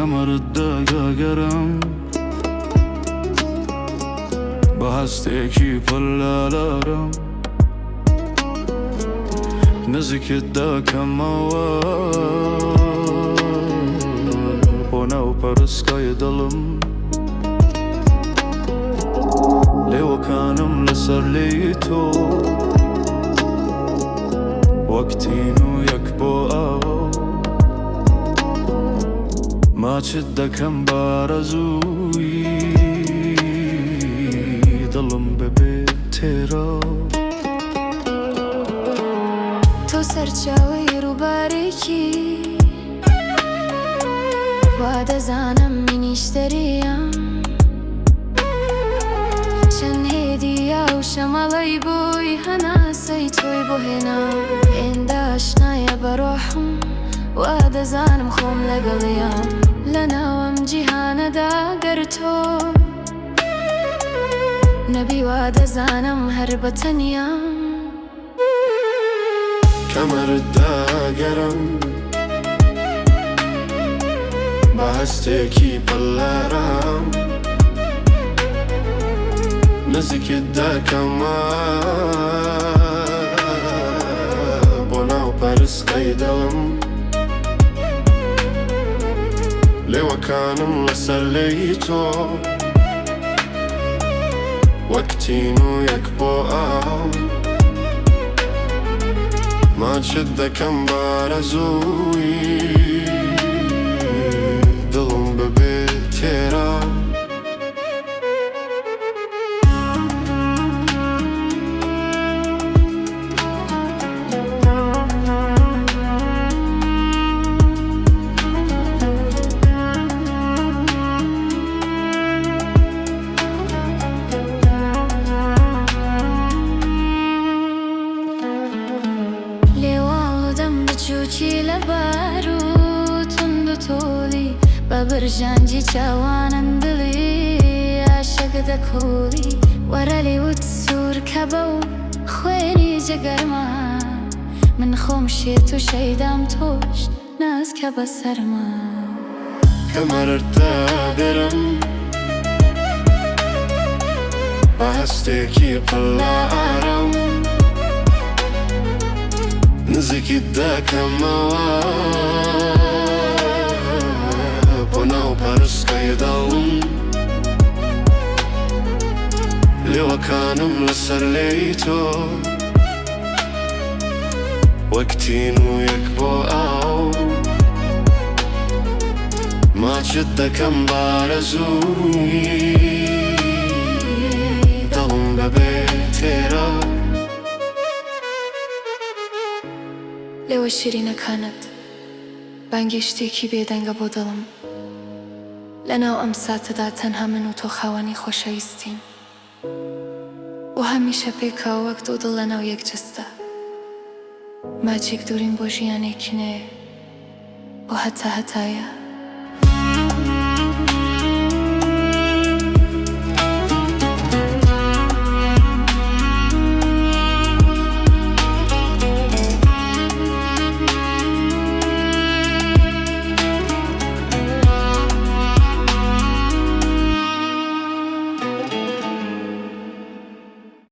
کەمەرت داگەرم بە هەستێکی پڕ لە لارم نزیکت دەکەمەوە بۆ ناو پەرستگای دڵم لێوەکانم لەسەر لێی تۆ وەک تینوویەک بۆ ئاو ماچت دەکەم بە ئارەزووی دڵم ببێ تێرا. تۆ سەرچاوەی ڕووبارێکی وا دەزانم منیش دەریام چەند هێدییا و شەماڵەی بۆی هەناسەی تۆی بۆ هێنام هێندە ئاشنایە بە ڕۆحم وا دەزانم خۆم لەگەڵیام لەناو ئەم جیهانەدا گەر تۆ نەبی وا دەزانم هەر بە تەنیام. کەمەرت داگەرم بە هەستێکی پڕ لە ڕام نزیکت دەکەمە بۆ ناو پەرستگای دڵم لێوەکانم لەسەر لێی تۆ وەک تینوویەک بۆ ئاو ماچت دەکەم بە ئارەزووی دڵم ببێ تێرا. لێواڵ و دەم بچووکی لەبار و توند و تۆڵی بە برژانگی چاوانن دڵی عاشق دەکوڵی وەرە لێوت سوور کە بەو خوێنی جگەرما من خۆم شێت و شەیدام تۆش ناز کە بە سەرما. کەمەرت دادەرم بە هەستێکی پڕ لە ئارام نزیکت دەکەمەوە بۆ ناو پەرستگای دڵم لێوەکانم لەسەر لێی تۆ وەک تینوویەک بۆ ئاو ماچت دەکەم بە ئارەزووی دڵم بەبێ تێرە. لێوە شیرینەکانت بانگی شتێکی بێدەنگە بۆ دڵم لەناو ئەم ساتەدا تەنها من و تۆ خاوەنی خۆشەویستین. و هەمیشە پێکەوە وەک دوو دڵ لەناو یەک جەستە ماچێک دوورین بۆ ژیانێکی نوێ بۆ هەتا هەتایە.